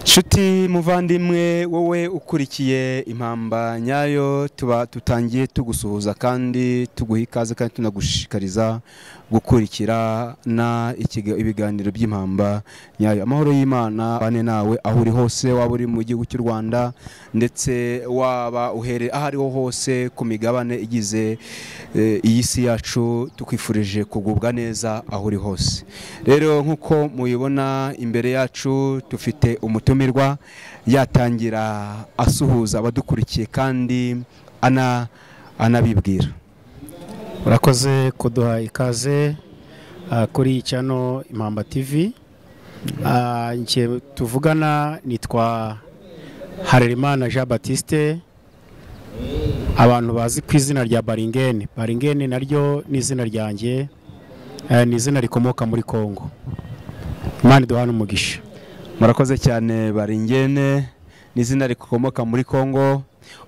Nshuti muvandimwe, wowe ukurikiye Impamba Nyayo, tuba tutangiye tugusuhuza kandi tuguha ikaze kandi tunagushishikariza gukurikira na ibiganiro by'Impamba Nyayo. Amahoro y'Imana bane nawe aho uri hose, waba uri mu gihugu cy'u Rwanda ndetse waba uhereye aho ariho hose ku migabane igize iyi si yacu, tukwifurije kugubwa neza aho uri hose. Rero nk'uko mubibona imbere yacu dufite umutumirwa, yatangira asuhuza abadukurikiye kandi anabibwira. Urakoze kuduha ikaze kuri channel Impamba TV. Nje tuvugana nitwa Harerimana Jean Baptiste, abantu bazi ku izina rya Baringene. Baringene naryo ni izina ryanjye, ni izina rikomoka muri Kongo. Imana iduhane umugisha. Murakoze cyane. Baringene ni izina rikomoka muri Kongo.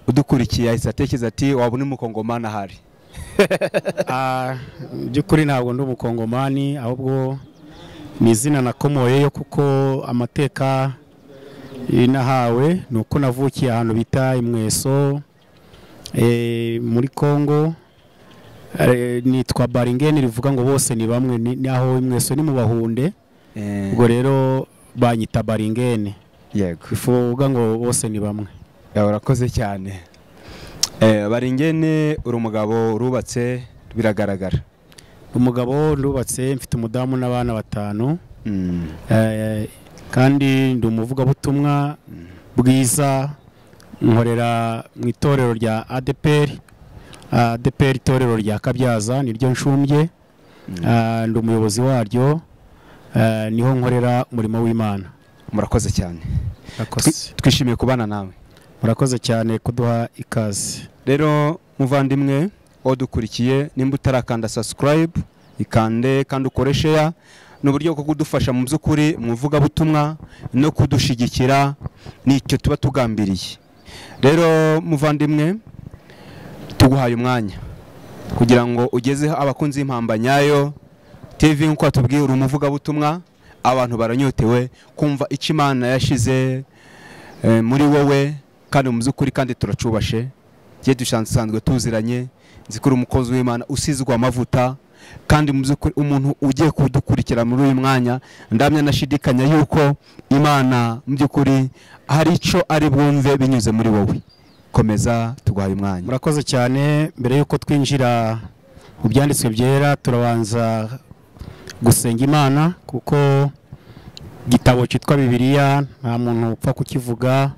Udukurikiye ahise atekereza ati waba uri umukongomani ahari. By'ukuri ntabwo ndi umukongomani, ahubwo ni izina nakomoyeyo kuko amateka nahawe ni uko navukiye ahantu bita Imweso muri Kongo. Nitwa Baringene rivuga ngo bose ni bamwe, naho Imweso ni mu Bahunde, ubwo rero banyita Baringene. Yego, bivuga ngo bose ni bamwe. Urakoze cyane. Baringene, uri umugabo urubatse biragaragara. Umugabo ndubatse, mfite umudamu n'abana 5. Kandi ndi umuvugabutumwa bwiza, nkorera mu itorero rya ADPR. ADPR itorero rya Kabyaza niryo nshumbye, ndi umuyobozi waryo, niho nkorera umurimo w'Imana. Murakoze cyane. Twishimiye kubana nawe. Murakoze cyane kuduha ikaze. Rero muvandimwe odukurikiye, nimba utarakanda subscribe ikande kandi ukore share, ni uburyo bwo kudufasha mu by'ukuri mu vugabutumwa no kudushigikira, nicyo tuba tugambiriye. Rero muvandimwe, tuguhaye umwanya kugira ngo ugezeho abakunzi b'Impamba Nyayo TV. Nkuko watubwiye uri umuvugabutumwa, abantu baranyotewe kumva icyo Imana yashize muri wowe, kandi mu by'ukuri kandi turacubashe. Giye dusanzwe tuziranye, nzi ko uri umukozi w'Imana usizwe amavuta, kandi mu by'ukuri umuntu ugiye kudukurikira muri uyu mwanya ndamya nashidikanya yuko Imana mu by'ukuri hari icyo ari bwumve binyuze muri wowe. Komeza, tuguhaye umwanya. Murakoze cyane. Mbere yuko twinjira mu byanditswe byera, turabanza gusenga Imana, kuko igitabo cyitwa Bibiliya nta muntu upfa kukivuga.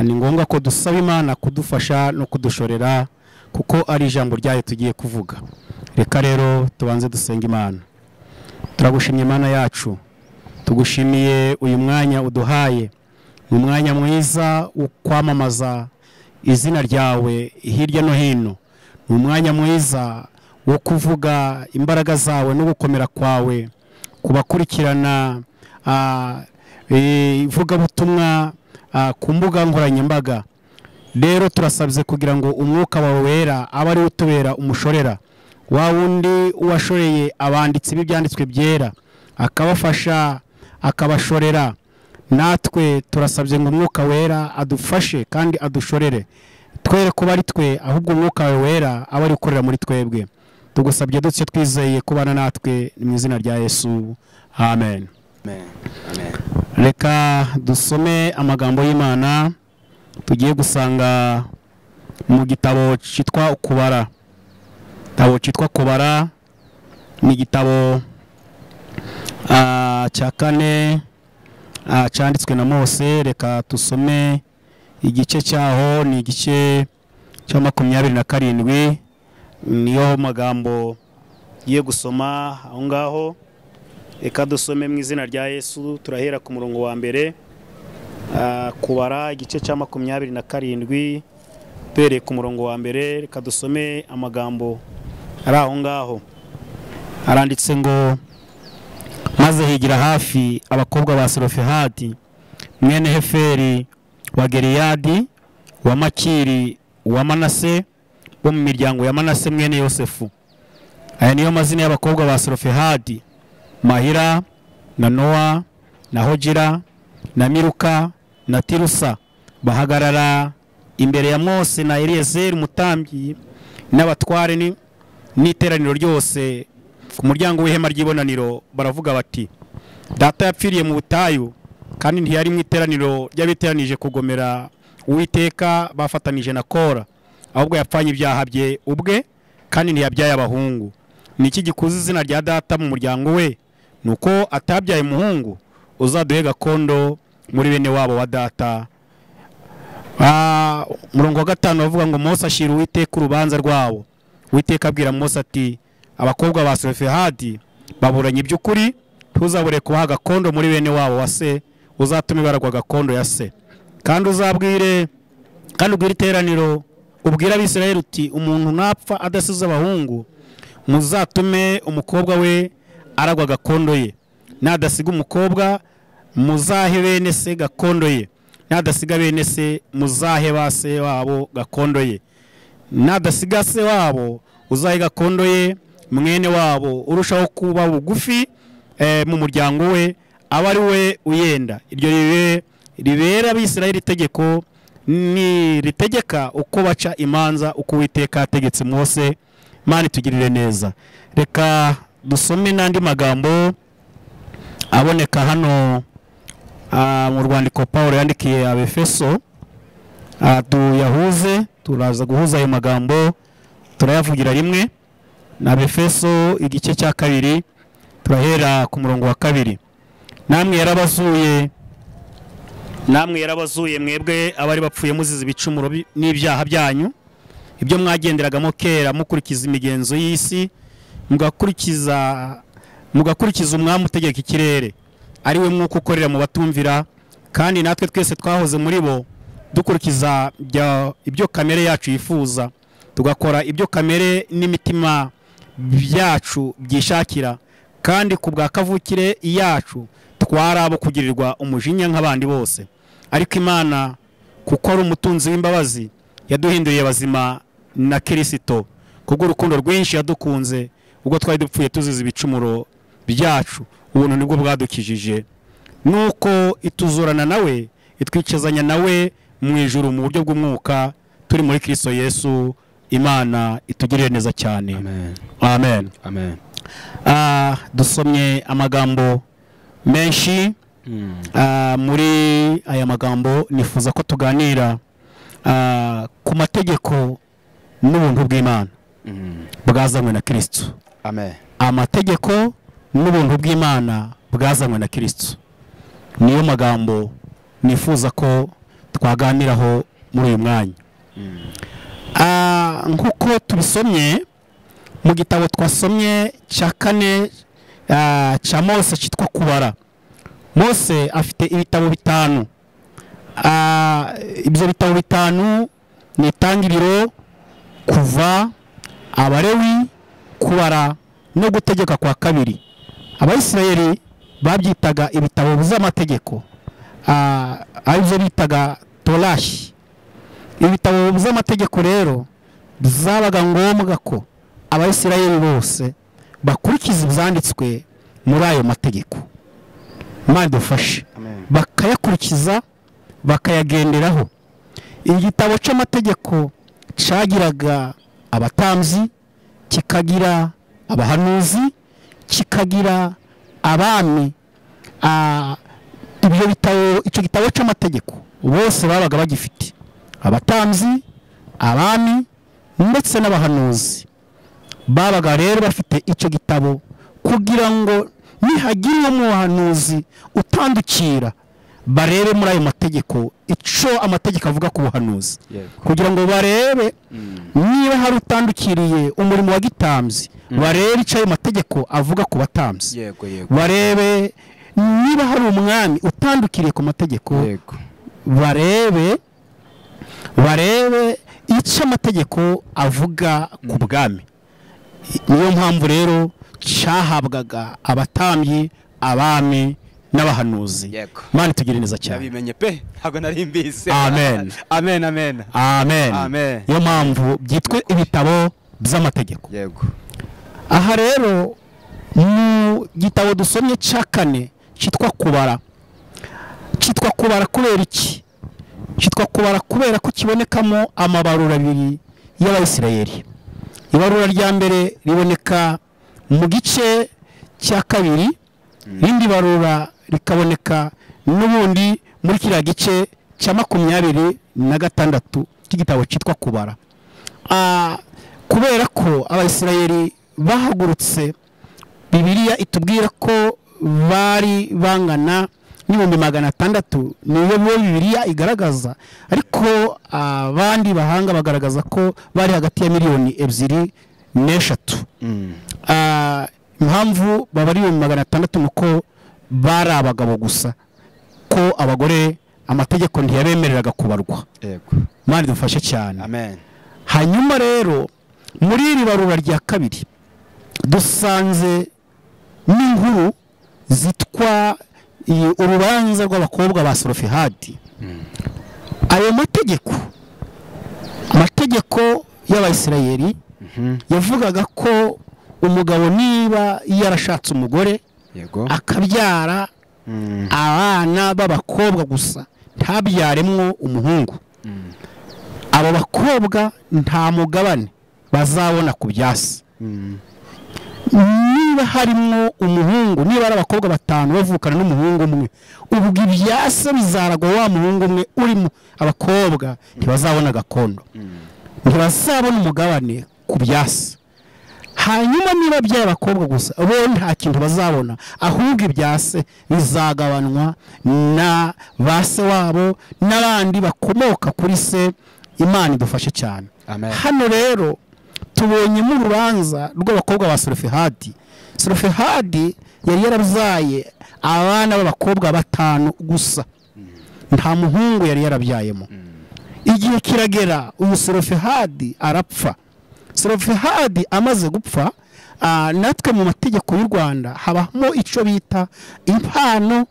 Ni ngombwa ko dusaba Imana kudufasha no kudushorera, kuko ari ijambo ryayo tugiye kuvuga. Reka rero tubanze dusenga Imana. Turagushimye Imana yacu, tugushimiye uyu mwanya uduhaye, ni umwanya mwiza wo kwamamaza izina ryawe hirya no hino, ni umwanya mwiza wo kuvuga imbaraga zawe no gukomera kwawe kubakurikirana ivugabutumwa ku mbuga nkoranyambaga. Rero turasabye kugira ngo umwuka wawe wera abe ari utubera umushorera, wa wundi washoreye abanditsi b'ibyanditswe byera akabafasha akabashorera. Natwe turasabye ngo umwuka wera adufashe kandi adushorere, twere kuba ari twe, ahubwo umwuka wawe wera abe ari ukorera muri twebwe. Tugusabye dutse twizeye kubana natwe mu izina rya Yesu, amen. Amen. Amen. Reka dusome amagambo y'Imana tugiye gusanga mu gitabo cyitwa Kubara. Igitabo cyitwa Kubara ni igitabo cya 4 cyanditswe na Mose. Reka tusome igice cyaho, ni igice cya 27, niyo magambo giye gusoma aho ngaho. Reka dusome mu izina rya Yesu, turahera ku murongo wa mbere. Kubara igice cya 27 duhereye ku murongo wa mbere. Reka dusome amagambo ari aho ngaho. Aranditse ngo: maze higira hafi abakobwa ba Selofehadi mwene Heferi wa Geriyadi wa Makiri wa Manase, bo mu miryango ya Manase mwene Yosefu. Aya niyo mazina y'abakobwa ba Selofehadi: Mahira na Noa na Hojira na Miruka na Tirusa bahagarara imbere ya Mose na Eliyezeri umutambyi n'abatware n'iteraniro ryose ku muryango w'ihema ry'ibonaniro, baravuga bati: Data yapfiriye mu butayu, kandi ntiyari mu iteraniro ry'abiteranije kugomera Uwiteka bafatanije na Kora, ahubwo yapfanye ibyaha bye ubwe, kandi ntiyabyaye abahungu. Niki gikuza izina rya data mu muryango we? Nuko atabyaye umuhungu, uzaduhe gakondo muri bene wabo wa data. Umurongo wa 5 bavuga ngo Mose ashira Uwiteka urubanza rwabo. Uwiteka abwira Mose ati: Abakobwa ba Selofehadi baburanye iby'ukuri, ntuzabure kubaha gakondo muri bene wabo wa se, uzatume baragwa gakondo ya se. Kandi uzabwire, kandi ubwire iteraniro, ubwire Abisirayeli uti: Umuntu napfa adasize abahungu, muzatume umukobwa we aragwa gakondo ye. Nadasiga umukobwa, muzahe bene se gakondo ye. Nadasiga bene se, muzahe ba se wabo gakondo ye. Nadasiga se wabo, uzahe gakondo ye mwene wabo urushaho kuba bugufi mu muryango we, aba ari we uyenda. Iryo ribera Abisirayeli itegeko, ni ritegeka uko baca imanza, uko Uwiteka yategetse Mose. Imana itugirire neza. Reka dusome n'andi magambo aboneka hano mu rwandiko Paulo yandikiye Abefeso, tuyahuze, turaza guhuza ayo magambo, turayavugira rimwe. Na Abefeso igice cya 2, turahera ku murongo wa 2. Namwe yarabazuye mwebwe abari bapfuye muzize ibicumuro n'ibyaha byanyu, ibyo mwagenderagamo kera mukurikiza imigenzo y'isi, mugakurikiza umwami utegeka ikirere, ari we mwuka ukorera mu batumvira. Kandi natwe twese twahoze muri bo, dukurikiza ibyo kamere yacu yifuza, tugakora ibyo kamere n'imitima byacu byishakira, kandi ku bwa kavukire yacu twari abo kugirirwa umujinya nk'abandi bose. Ariko Imana, kuko ari umutunzi w'imbabazi, yaduhinduriye bazima na Kristo, kubw'urukundo rwinshi yadukunze ubwo twari dupfuye tuzize ibicumuro byacu, ubuntu nibwo bwadukijije. Nuko ituzurana nawe, itwicazanya nawe mu ijuru mu buryo bw'umwuka, turi muri Kristo Yesu. Imana itugirire neza cyane. Amen. Amen. Amen. Dusomye amagambo menshi. Muri aya magambo nifuza ko tuganira ku mategeko n'ubuntu bw'Imana bwazanywe na Kristo. Amen. Amategeko n'ubuntu bw'Imana bwazanywe na Kristo niyo magambo nifuza ko twaganiraho muri uyu mwanya. Nkuko tubisomye mu gitabo twasomye cya 4 cya Mose cyitwa Kubara, Mose afite ibitabo 5. Ibyo bitabo 5 ni Itangiriro, Kuva, Abalewi, Kubara no Gutegeka kwa 2. Abayisirayeli babyitaga ibitabo by'amategeko, aribyo bitaga Torashi. Ibitabo by'amategeko rero byabaga ngombwa ko Abayisirayeli bose bakurikiza ibyanditswe muri ayo mategeko. Imana idufashe, bakayakurikiza, bakayagenderaho. Igitabo cy'amategeko cyagiraga abatambyi, kikagira abahanuzi, kikagira abami. Ibyo bitabo, icyo gitabo cy'amategeko bose babaga bagifite, abatambyi, abami ndetse n'abahanuzi. Babaga rero bafite icyo gitabo kugira ngo nihagira umuhanuzi utandukira, barebe muri ayo mategeko icyo amategeko avuga ku buhanuzi, kugira ngo barebe niba hari utandukiriye umurimo wa gitambyi, barebe icyo ayo mategeko avuga ku batambyi, barebe niba hari umwami utandukiriye ku mategeko, barebe icyo amategeko avuga ku bwami. Niyo mpamvu rero cyahabwaga abatambyi, abami n'abahanuzi. Imana itugirire neza cyane. Nabimenye pe, ntabwo nari mbizi. Amen. Amen, amen. Amen. Amen. Niyo mpamvu byitwa ibitabo by'amategeko. Yego. Aha rero mu gitabo dusomye cya 4 cyitwa Kubara, Cyitwa Kubara kubera iki? Cyitwa Kubara kubera ko kibonekamo amabarura abiri y'Abayisiraheli. Ibarura rya mbere riboneka mu gice cya kabiri, rindi barura rikaboneka n'ubundi muri kiriya gice cya 26 cy'igitabo cyitwa Kubara. Kubera ko Abayisiraheli bahagurutse, Bibiliya itubwira ko bari bangana n'600,000, niyo Bibiliya igaragaza, ariko abandi bahanga bagaragaza ko bari hagati ya 2 na 3 miliyoni. Impamvu baba ari 600,000 nuko bari abagabo gusa, ko abagore amategeko ntiyabemereraga kubarwa. Yego. Imana idufashe cyane. Amen. Hanyuma rero muri iri barura rya kabiri dusanze n'inkuru zitwa urubanza rw'abakobwa ba Solofehadi. Ayo mategeko y'Abayisiraheli yavugaga ko umugabo niba yarashatse umugore akabyara abana b'abakobwa gusa, ntabyaremwo umuhungu, abo bakobwa nta mugabane bazabona ku byasi. Niba harimo umuhungu, niba ari abakobwa 5 bavukana n'umuhungu umwe, ubwo ibyase bizaragwa wa muhungu umwe urimo, abakobwa ntibazabona gakondo, ntibazabona umugabane ku byase. Hanyuma niba byaba abakobwa gusa, bo nta kintu bazabona, ahubwo ibyase bizagabanwa na base wabo n'abandi bakomoka kuri se. Imana idufashe cyane. Hano rero tubonyemo urubanza rw'abakobwa ba Solofehadi. Solofehadi yari yarabyaye abana b'abakobwa 5 gusa, nta muhungu yari yarabyayemo. Igihe kiragera uyu Solofehadi arapfa. Solofehadi amaze gupfa, natwe mu mategeko y'u Rwanda habamo icyo bita impano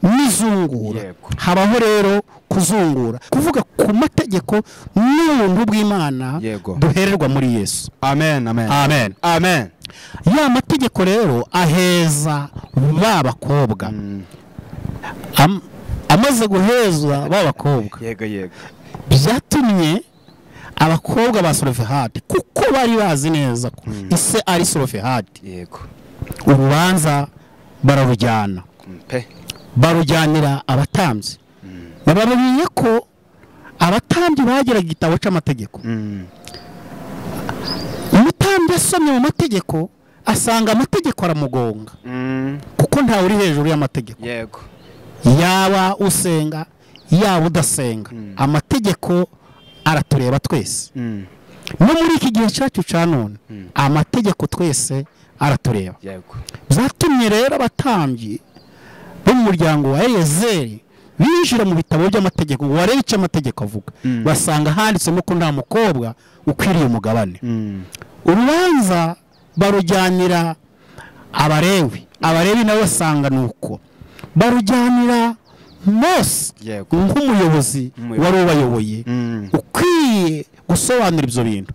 n'izungura. Habaho rero kuzungura, kuvuga ku mategeko n'ubuntu bw'Imana duhererwa muri Yesu. Amen, amen. Amen. Amen. Ya mategeko rero aheza ba bakobwa. Amaze guhezwa ba bakobwa, yego yego, byatumye abakobwa ba Solofehadi, kuko bari bazi neza ko ise ari Solofehadi, yego, urubanza bararujyana pe, barujyanira abatambyi. Bababwiye ko abatambyi bageraga igitabo cy'amategeko. Umutambyi asomye mu mategeko asanga amategeko aramugonga, kuko ntawe uri hejuru y'amategeko. Yego. Yaba usenga yaba udasenga, amategeko aratureba twese. No muri iki gihe cyacu cya none, amategeko twese aratureba. Yego. Byatumye rero abatambyi bo mu muryango wa Eliyezeri binjira mu bitabo by'amategeko ngo barebe icyo amategeko avuga, basanga handitsemo ko nta mukobwa ukwiriye umugabane. Urubanza barujyanira Abalewi, Abalewi nabo basanga nuko barujyanira Mose nk'umuyobozi wari ubayoboye ukwiye gusobanura ibyo bintu.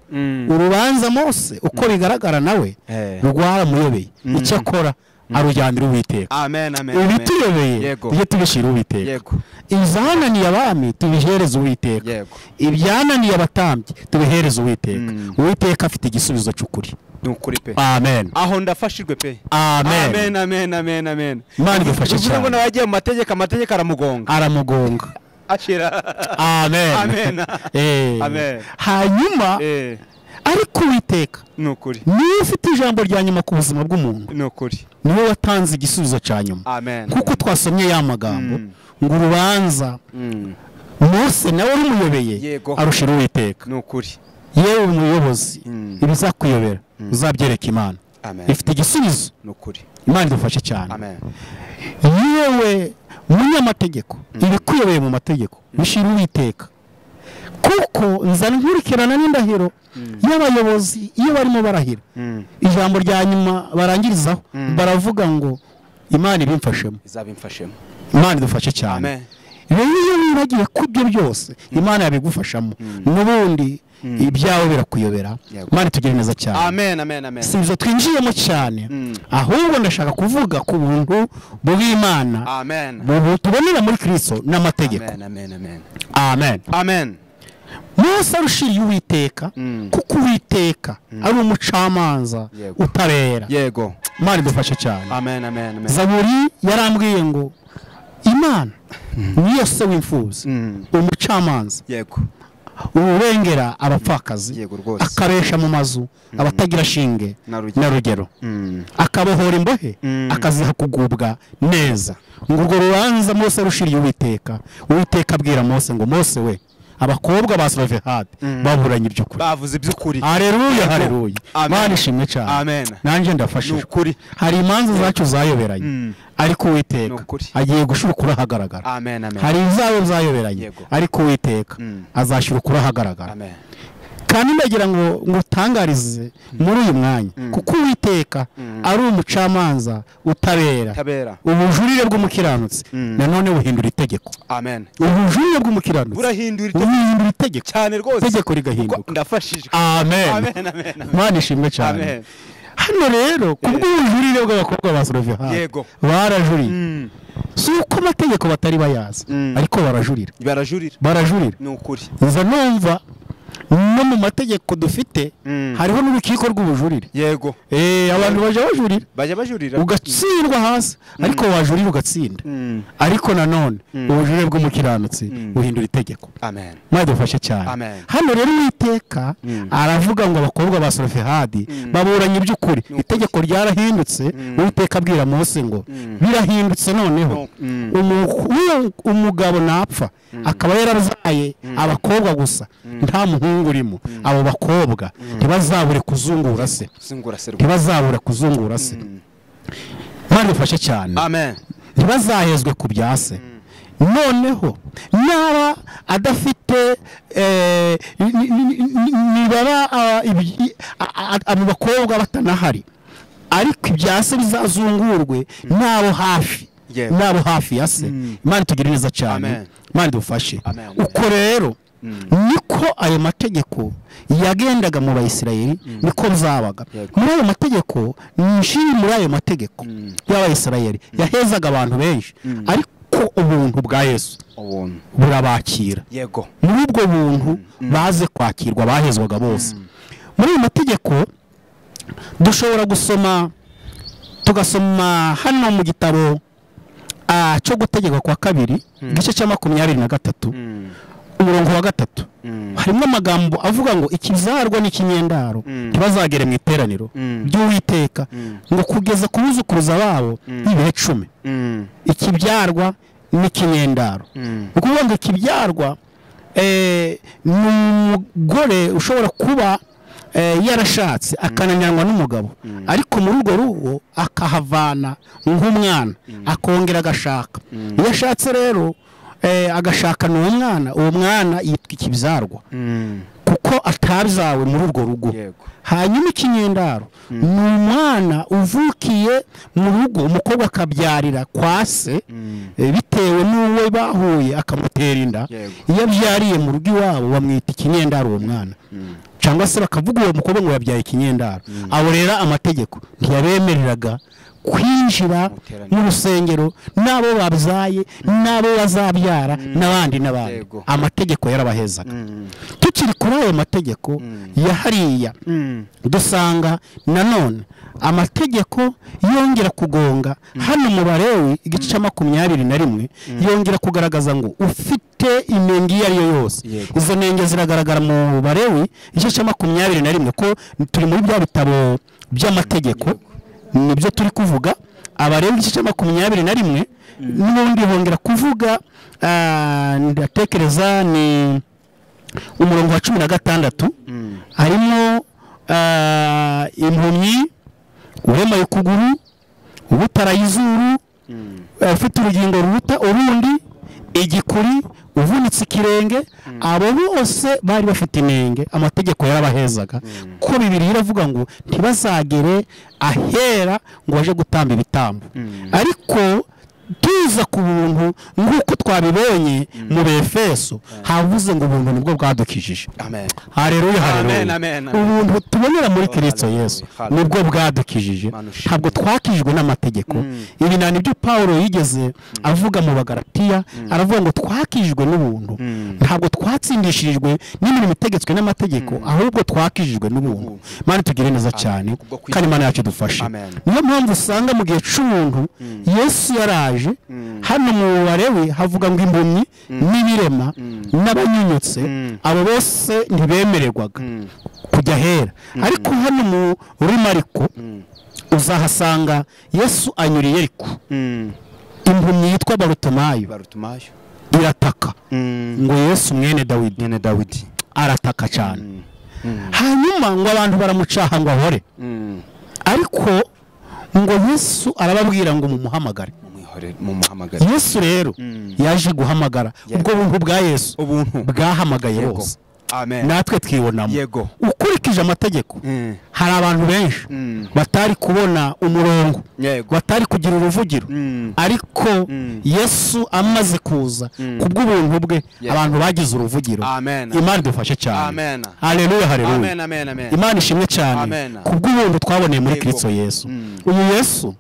Urubanza Mose uko bigaragara nawe rwaramuyobeye, icyakora arujyanira Uwiteka. Amen, amen. Ibituyobeye tujye tubishyira Uwiteka. Ibyananiye abami tubihereze Uwiteka, ibyananiye abatambyi tubihereze Uwiteka. Uwiteka afite igisubizo cy'ukuri. Nukuri pe. Amen. Aho ndafashijwe pe. Amen. Amen, amen, amen, amen. Imana idufashe cyane. Uvuga ngo nabagiye mu mategeko, amategeko aramugonga. Aramugonga. Ashira. Amen. Amen. Amen. Hanyuma ariko Uwiteka nukuri, niwe ufite ijambo rya nyuma ku buzima bw'umuntu. Nukuri. Niwe watanze igisubizo cya nyuma. Amen. Kuko twasomye ya magambo ngo urubanza Mose nawe rumuyobeye arushira Uwiteka. Nukuri. Yewe umuyobozi, ibizakuyobera uzabyereka Imana. Amen. Ifite igisubizo. Nukuri. Imana idufashe cyane. Amen. Yewe munyamategeko, ibikuyobeye mu mategeko bishira Uwiteka. Kuko nzana nkurikirana n'indahiro y'abayobozi iyo barimo barahira, ijambo rya nyuma barangirizaho baravuga ngo Imana ibimfashemo, izabimfashemo. Imana idufashe cyane. Amen. Rero iyo wibagiwe ko ibyo byose Imana yabigufashamo, n'ubundi ibyawe birakuyobera. Imana itugire neza cyane. Amen, amen, amen. Si ibyo twinjiyemo cyane, ahubwo ndashaka kuvuga ku buntu bw'Imana. Amen. Tubonera muri Kristo n'amategeko. Amen, amen, amen. Amen. Amen. Mose arushiriye Uwiteka, kuko Uwiteka ari umucamanza utabera. Yego. Imana idufashe cyane. Amen, amen, amen. Zaburi yarambwiye ngo Imana niyo se w'imfubyi, umucamanza. Yego. Urengera abapfakazi, akabesha mu mazu abatagira shinge na rugero, akabohora imbohe, akaziha kugubwa neza. Ngo urwo rubanza Mose arushiriye Uwiteka, Uwiteka abwira Mose ngo Mose we, abakobwa ba Selofehadi baburanye iby'ukuri, bavuze iby'ukuri. Haleluya, haleluya. Imana ishimwe cyane. Amen. Nanjye ndafashijwe. Hari imanza zacu zayoberanye, ariko Uwiteka agiye gushira ukuri ahagaragara. Amen, amen. Hari izawe zayoberanye, ariko Uwiteka azashyira ukuri ahagaragara. Amen. Kandi ndagira ngo ngutangarize muri uyu mwanya, kuko Uwiteka ari umucamanza utabera. Ubujurire bw'umukiranutsi nanone buhindura itegeko. Amen. Ubujurire bw'umukiranutsi burahindura itegeko cyane rwose, itegeko rigahinduka. Ndafashijwe. Amen. Amen, amen. Imana ishimwe cyane. Amen. Hano rero kubw'ubujurire bw'abakobwa ba Selofehadi barajuriye. Si uko amategeko batari bayazi, ariko barajurira. Barajurira. Ni ukuri. Nza numva no mu mategeko dufite hariho n'urukiko rw'ubujurire. Yego. Abantu baje bajurira ugatsindwa hasi, ariko wajurira ugatsinda. Ariko nanone ubujurire bw'umukiranutsi buhindura itegeko. Amen. Mwadufashe cyane. Amen. Hano rero Uwiteka aravuga ngo abakobwa ba Selofehadi baburanye iby'ukuri. Itegeko ryarahindutse. Uwiteka abwira Mose ngo birahindutse noneho. Umugabo napfa akaba yarabyaye abakobwa gusa, nta muhungu urimo, abo bakobwa ntibazabure kuzungura se. Ntibazabure kuzungura se. Mwadufashe cyane. Amen. Ntibazahezwe ku bya se. Noneho naba adafite nibaba abo bakobwa batanahari, ariko ibya se bizazungurwe nabo hafi, nabo hafi ya se. Imana itugire neza cyane. Imana idufashe. Uko rero niko ayo mategeko yagendaga mu Bayisiraheli, niko byabaga. Muri ayo mategeko, nshiri muri ayo mategeko y'Abayisiraheli yahezaga abantu benshi, ariko ubuntu bwa Yesu burabakira. Yego. Muri ubwo buntu baze kwakirwa bahezwaga bose. Muri ayo mategeko dushobora gusoma, tugasoma hano mu gitabo cyo gutegeka kwa kabiri, igice cya 23, umurongo wa 3. Harimo amagambo avuga ngo ikizarwa n'ikinyendaro ntibazagere mu iteraniro ry'Uwiteka, ngo kugeza ku buzukuruza babo ibihe 10. Ikibyarwa n'ikinyendaro, ukuvuga ngo ikibyarwa ni umugore ushobora kuba yarashatse akananiranywa n'umugabo, ariko muri urwo rugo akahavana nk'umwana, akongera agashaka. Iyo ashatse rero agashakana uwo mwana, uwo mwana yitwa ikibyarwa kuko atabyawe muri urwo rugo. Hanyuma ikinyendaro ni umwana uvukiye mu rugo, umukobwa akabyarira kwa se bitewe n'uwo bahuye akamutera inda. Iyo abyariye mu rugo iwabo bamwita ikinyendaro uwo mwana, cyangwa se bakavuga uwo mukobwa ngo yabyaye ikinyendaro. Abo rero amategeko ntiyabemereraga kwinjira mu rusengero, n'abo babyaye n'abo bazabyara n'abandi n'abandi. Amategeko yarabahezaga. Tukiri kuri ayo mategeko ya hariya, dusanga nanone amategeko yongera kugonga hano mu Balewi igice cya 21, yongera kugaragaza ngo ufite inenge iyo ari yo yose. Izo nenge ziragaragara mu Balewi igice cya 21, ko turi muri bya bitabo by'amategeko nibyo turi kuvuga. Abalewi igice cya 21 n'ubundi hongera kuvuga, ndatekereza ni umurongo wa 16, harimo impumyi, uremaye ukuguru, ubutaraye izuru, ufite urugingo ruruta urundi, igikuri, uvunitse ikirenge. Abo bose bari bafite inenge, amategeko yarabahezaga. Ko Bibiliya iravuga ngo ntibazagere ahera ngo baje gutamba ibitambo. Ariko Tuza ku buntu nk'uko twabibonye mu Befeso, havuze ngo ubuntu nibwo bwadukijije. Amen. Haleluya, Amen, haleluya. amen, amen. Ubuntu tubonera muri Oh, Kristo hallelujah, Yesu hallelujah. nibwo bwadukijije. Mana ushimwe. Ntabwo twakijwe n'amategeko. Ibi na nibyo Paulo yigeze avuga mu Bagalatiya, aravuga ngo twakijwe n'ubuntu. Ntabwo twatsindishirijwe n'imirimo itegetswe n'amategeko, ahubwo twakijijwe n'ubuntu. Mana tugire neza cyane, Kubwo kwizera. kandi Imana yacu idufashe. Amen. Niyo mpamvu usanga mu gihe cy'ubuntu Yesu yaraje. Hano mu Balewi havuga ngo impumyi n'ibirema n'abanyunyutse, abo bose ntibemererwaga kujya ahera. Ariko hano muri Mariko uzahasanga Yesu anyura i Yeriko, impumyi yitwa Barutomayo Barutumayo irataka ngo Yesu mwene Dawidi. Mwene Dawidi. Arataka cyane. Hanyuma ngo abantu baramucaha ngo ahore, ariko ngo Yesu arababwira ngo mumuhamagare. Mumwihorere, mumuhamagare. Yesu rero yaje guhamagara. Ubwo buntu bwa Yesu Ubuntu bwahamagaye Yego. bose, Amen. natwe twibonamo. Yego. Ukurikije amategeko, hari abantu benshi batari kubona umurongo, Yego. batari kugira uruvugiro, ariko Yesu amaze kuza, kubw'ubuntu bwe, Yego. abantu bagize uruvugiro. Amen. Imana idufashe cyane. Amen. Haleluya, haleluya. Amen, amen, amen. Imana ishimwe cyane Amen. kubw'ubuntu twaboneye muri Yego. Kristo Yesu. Uyu Yesu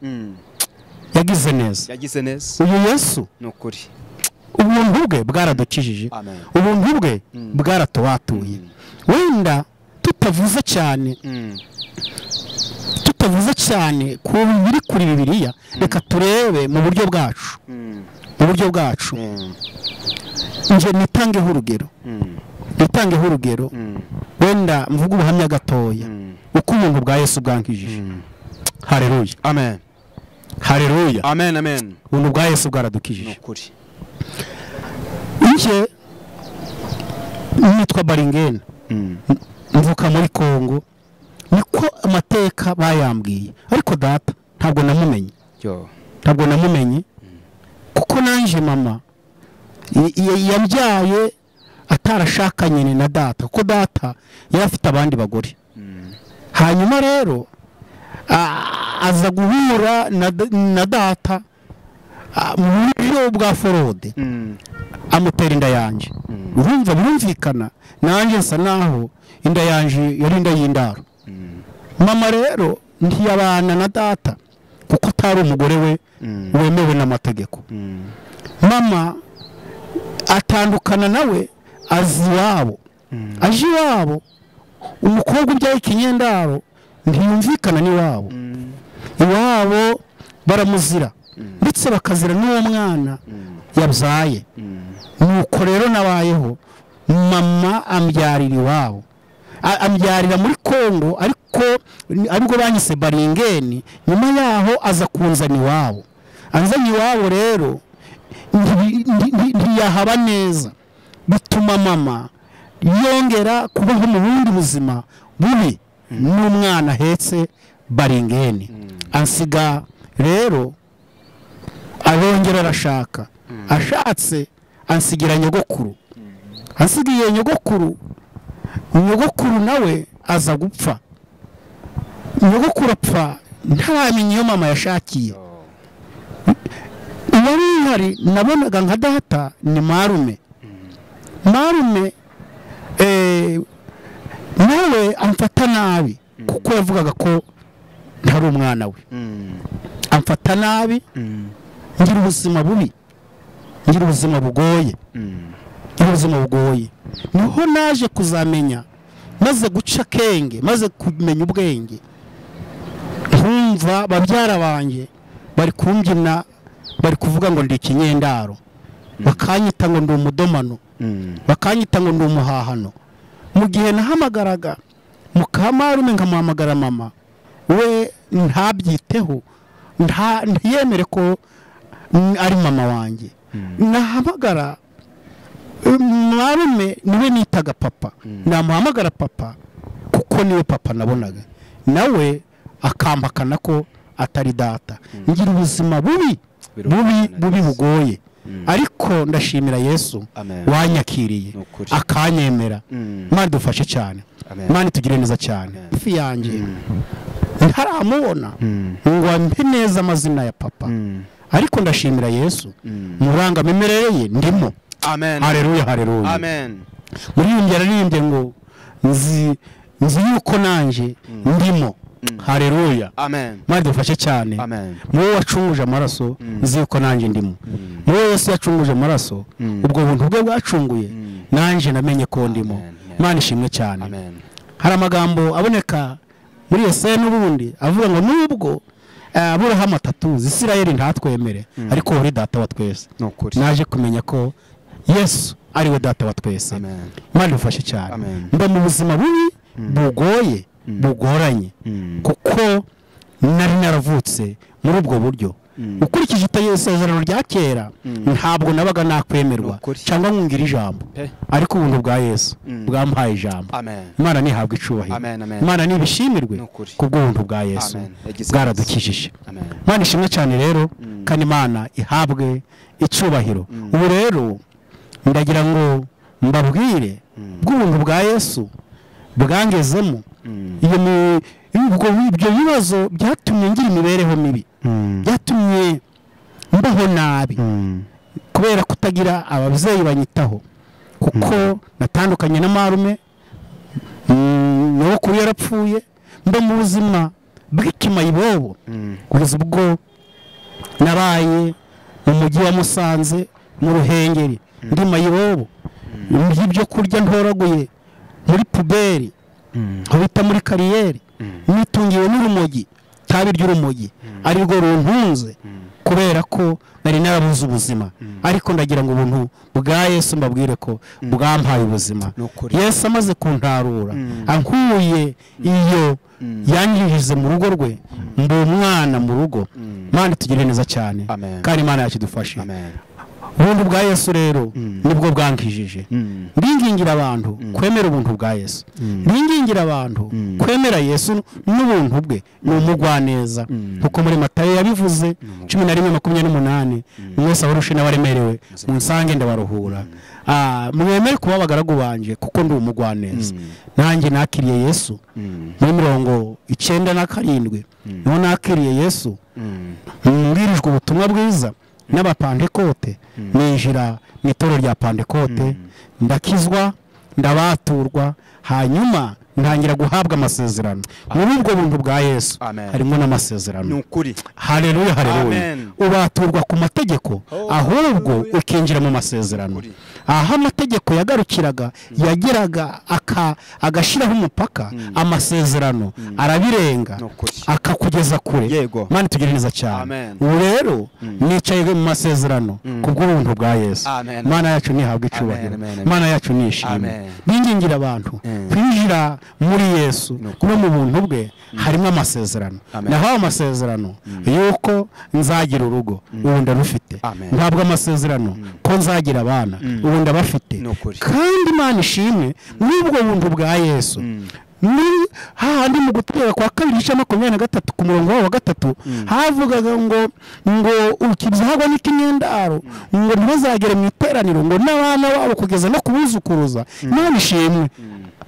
yagize neza. Yagize neza. Uyu Yesu, Ni ukuri. ubuntu bwe bwaradukijije. Amen. Ubuntu bwe bwaratubatuye. Wenda tutavuze cyane, tutavuze cyane ku biri kuri Bibiliya, reka turebe mu buryo bwacu, mu buryo bwacu. Nje nitangeho urugero, nitangeho urugero, wenda mvuge ubuhamya gatoya uko ubuntu bwa Yesu bwankijije. Haleluya. Amen. Haleluya. Amen, amen. Ubuntu bwa Yesu Ni bwaradukijije. ukuri. Nje nitwa Baringena, mvuka muri Kongo, niko amateka bayambwiye, ariko data ntabwo namumenye. Yo. Ntabwo namumenye kuko nanje mama yabyaye atarashakanye na data, kuko data yari afite abandi bagore. Hanyuma rero aza guhura na data mu buryo bwa forode, amutera inda yanjye. Urumva birumvikana, nanjye nsa naho inda yanjye yari inda y'indaro. Mama rero ntiyabana na data kuko atari umugore we wemewe n'amategeko. Mama atandukana nawe, aza iwabo. Aje iwabo, umukobwa ubyaye ikinyendaro ntiyumvikana n'iwabo. Iwabo baramuzira, ndetse bakazira n'uwo mwana yabyaye. Nuko rero nabayeho, mama ambyarira iwabo, ambyarira muri Kongo, ariko aribwo banyise Baringeni. Nyuma yaho aza kunzana iwabo. Anzanye iwabo rero ntiyahaba neza, bituma mama yongera kubaho mu bundi buzima bubi n'umwana ahetse Baringeni. Ansiga rero, arongera arashaka. Ashatse ansigira nyogokuru. Ansigiye nyogokuru, nyogokuru nawe aza gupfa. Nyogokuru apfa ntaramenya iyo mama yashakiye. Uwari uhari nabonaga nka data ni marume. Marume nawe amfata nabi kuko yavugaga ko ntari umwana we. Amfata nabi, ngira ubuzima bubi, ngira ubuzima bugoye, ngira ubuzima bugoye. Niho naje kuzamenya, maze guca akenge, maze kumenya ubwenge, nkumva babyara banjye bari kumbyina, bari kuvuga ngo ndi ikinyendaro, bakanyita ngo ndi umudomano, bakanyita ngo ndi umuhahano. Mu gihe nahamagaraga mukamarume nkamuhamagara mama we, ntabyiteho, ntiyemere ko ari mama wanjye. Nahamagara marume, niwe nitaga papa, namuhamagara papa kuko niwe papa nabonaga, nawe akampakana ko atari data. Ngira ubuzima bubi bubi bubi bugoye, ariko ndashimira Yesu Amen. wanyakiriye Ni ukuri. akanyemera. Imana idufashe cyane. Amen. Imana itugire neza cyane. Amen. Ifi yanjye ntaramubona ngo ampe neza amazina ya papa. Ariko ndashimira Yesu muranga mimerere ye ndimo. Amen. Haleluya, haleluya. Amen. Muririmbyi yaririmbye ngo nzi yuko nanje ndimo. Haleluya. Amen. Imana idufashe cyane. Amen. Muwe wacunguje amaraso nzi yuko nanje ndimo. Muwe Yesu yacunguje amaraso, ubwo buntu bwe bwacunguye nanje namenye ko ndimo. Imana ishimwe cyane. Amen. Hari amagambo aboneka muri Yesaya n'ubundi avuga ngo nubwo Aburahamu atatuzi, Isirayeli ntatwemere, ariko uri data wa twese. Naje kumenya ko Yesu ari we data wa twese. Imana idufashe cyane. Mba mu buzima bubi bugoye, bugoranye, kuko nari naravutse muri ubwo buryo. Ukurikije isezerano rya kera ntabwo nabaga nakwemerwa cyangwa nkungira ijambo, ariko ubuntu bwa Yesu bwampaye ijambo. Imana nihabwe icubahiro, Imana nibishimirwe kubw'ubuntu bwa Yesu bwaradukijije. Imana ishimwe cyane rero, kandi Imana ihabwe icubahiro. Ubu rero ndagira ngo mbabwire bw'ubuntu bwa Yesu bwangezemo. Ibyo bibazo byatumye ngira imibereho mibi, byatumye mbaho nabi kubera kutagira ababyeyi banyitaho, kuko natandukanye na marume, nyogokuru yarapfuye, mba mu buzima bw'ikimayibobo kugeza ubwo nabaye mu mujyi wa Musanze mu Ruhengeri ndi mayibobo, ndya ibyo kurya ntoraguye muri puberi aho bita muri kariyeri, nitungiwe n'urumogi, itabi ry'urumogi arirwo runtunze kubera ko nari narabuze ubuzima. Ariko ndagira ngo ubuntu bwa Yesu mbabwire ko bwampaye ubuzima. Yesu amaze kuntarura ankuye iyo yanyinjize mu rugo rwe, mba umwana mu rugo. Imana itugirire neza cyane, kandi Imana yacu idufashe. Ubuntu bwa Yesu rero nibwo bwankijije. Ndingingira abantu kwemera ubuntu bwa Yesu, ndingingira abantu kwemera Yesu n'ubuntu bwe ni umugwaneza, kuko muri Matayo yabivuze 11:28, mwese abarushe n'abaremerewe munsange ndabaruhura. Mwemere kuba abagaragu banje kuko ndi umugwaneza. Nanjye nakiriye Yesu muri 97, niho nakiriye Yesu, mbwirijwe ubutumwa bwiza n'abapantekote, ninjira mu itorero rya Pantekote, ndakizwa, ndabaturwa, hanyuma ntangira guhabwa amasezerano. Muri ubwo buntu bwa Yesu harimo n'amasezerano. Haleluya, haleluya. Ubaturwa ku mategeko, ahubwo ukinjira mu masezerano. Aho amategeko yagarukiraga, yageraga agashiraho umupaka, amasezerano arabirenga akakugeza kure. Imana itugirire neza cyane. Ubu rero nicaye mu masezerano kubw'ubuntu bwa Yesu. Imana yacu nihabwe icubahiro, Imana yacu nishimwe. Ningingira abantu kwinjira muri Yesu no mu buntu bwe harimo amasezerano. Naho amasezerano yuko nzagira urugo, ubu ndarufite. Ntabwo amasezerano ko nzagira abana, ubu ndabafite. Kandi Imana ishimwe n'ubwo buntu bwa Yesu. Ni hahandi mu gutera kwa 2:23 ku murongo wa 3 havugaga ngo ukibyagwa n'ikinyendaro, ngo ntibazagere mu iteraniro, ngo n'abana babo kugeza no kubuzukuruza. Imana ishimwe,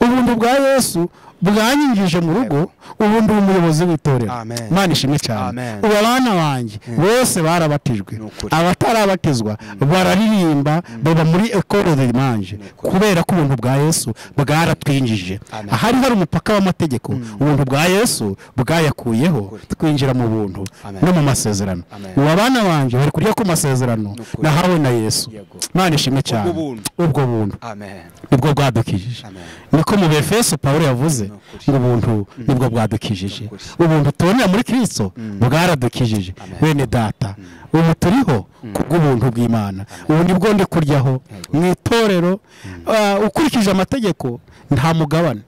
ubuntu bwa Yesu bwanyinjije mu rugo, ubu ndi umuyobozi w'itorero. Imana ishimwe cyane. Ubu abana banjye bose barabatijwe, abatarabatizwa bararirimba, baba muri école de dimanche, kubera ko ubuntu bwa Yesu bwaratwinjije. Ahari hari umupaka w'amategeko, ubuntu bwa Yesu bwayakuyeho, twinjira mu buntu no mu masezerano. Ubu abana banjye bari kurya ku masezerano nahawe na Yesu. Imana ishimwe cyane. Ubwo buntu nibwo bwadukijije. Niko mu Efeso Pawulo yavuze ngo ubuntu nibwo bwadukijije. Ubuntu tubonera muri Kristo bwaradukijije. Bene data, ubu turiho kubw'ubuntu bw'Imana. Ubu nibwo ndi kuryaho mu itorero. Ukurikije amategeko nta mugabane,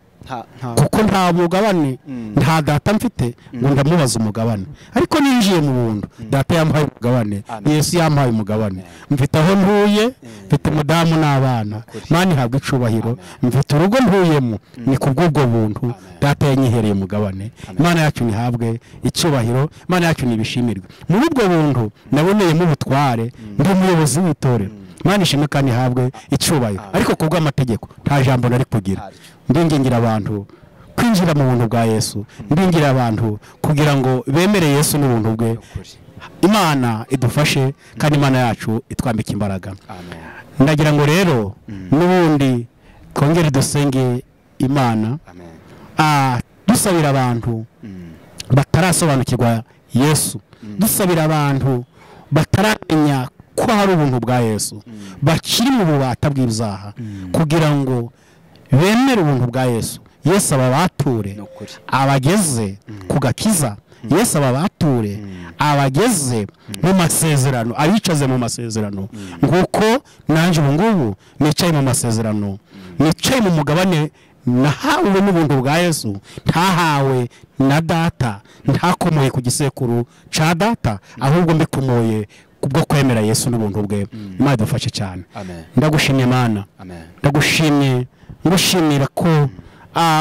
kuko nta mugabane, nta data mfite ngo ndamubaza umugabane. Ariko ninjiye mu buntu, data yampaye umugabane, Yesu yampaye umugabane. Mfite aho ntuye, mfite umudamu n'abana, Imana ihabwe icubahiro. Mfite urugo ntuyemo, ni kubw'ubwo buntu data yanyihereye umugabane. Imana yacu nihabwe icubahiro, Imana yacu nibishimirwe. Muri ubwo buntu naboneyemo ubutware, ndi umuyobozi w'itorero. Imana ishimwe kandi ihabwe icubahiro. Ariko kubw'amategeko nta jambo nari kugira. Ndingingira abantu kwinjira mu buntu bwa Yesu, ndingira abantu kugira ngo bemere Yesu n'ubuntu bwe. Imana idufashe kandi Imana yacu itwambika imbaraga. Ndagira ngo rero n'ubundi twongere dusenge Imana, dusabira abantu batarasobanukirwa Yesu, dusabira abantu bataramenya ko hari ubuntu bwa Yesu, bakiri mu bubata bw'ibyaha, kugira ngo bemere ubuntu bwa Yesu. Yesu ababature abageze ku gakiza, Yesu ababature abageze mu masezerano, abicaze mu masezerano, nguko nanjye ubu ngubu nicaye mu masezerano, nicaye mu mugabane nahawe n'ubuntu bwa Yesu, ntahawe na data, ntakomoye ku gisekuru ca data, ahubwo mbikomoye kubwo kwemera Yesu n'ubuntu bwe. Imana idufashe cyane. Ndagushimye Mana, ndagushimye, ngushimira ko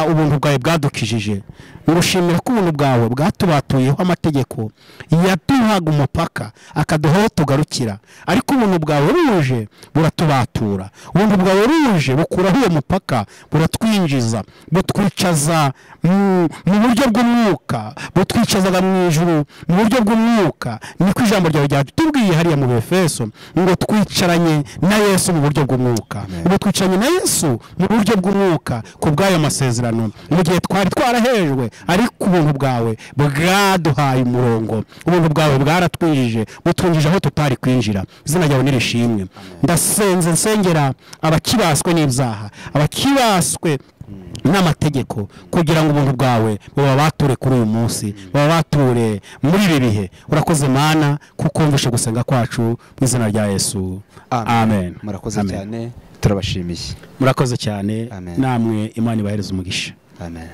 ubuntu bwawe bwadukijije, ngushimira ko ubuntu bwawe bwatubatuyeho amategeko yaduhaga umupaka akaduha aho tugarukira, ariko ubuntu bwawe buje buratubatura, ubuntu bwawe buje bukuraho uwo mupaka, buratwinjiza, butwicaza mu buryo bw'umwuka, butwicazaga mu ijuru mu buryo bw'umwuka. Niko ijambo ryawe ryatubwiye hariya mu Efeso ngo twicaranye na Yesu mu buryo bw'umwuka. Ubu twicaranye na Yesu mu buryo bw'umwuka ku bw'ayo masezerano, mu gihe twari twarahejwe, ariko ubuntu bwawe bwaduhaye umurongo, ubuntu bwawe bwaratwinjije, butwinjije aho tutari kwinjira. Izina ryawe nirishimwe. Ndasenze nsengera abakibaswe n'ibyaha, abakibaswe n'amategeko, kugira ngo ubuntu bwawe bubabature kuri uyu munsi, bubabature muri ibi bihe. Urakoze Mana kuko wumvishe gusenga kwacu, mu izina rya Yesu, amen. Murakoze cyane, turabashimiye. Murakoze cyane, namwe Imana ibahereze umugisha. Amen.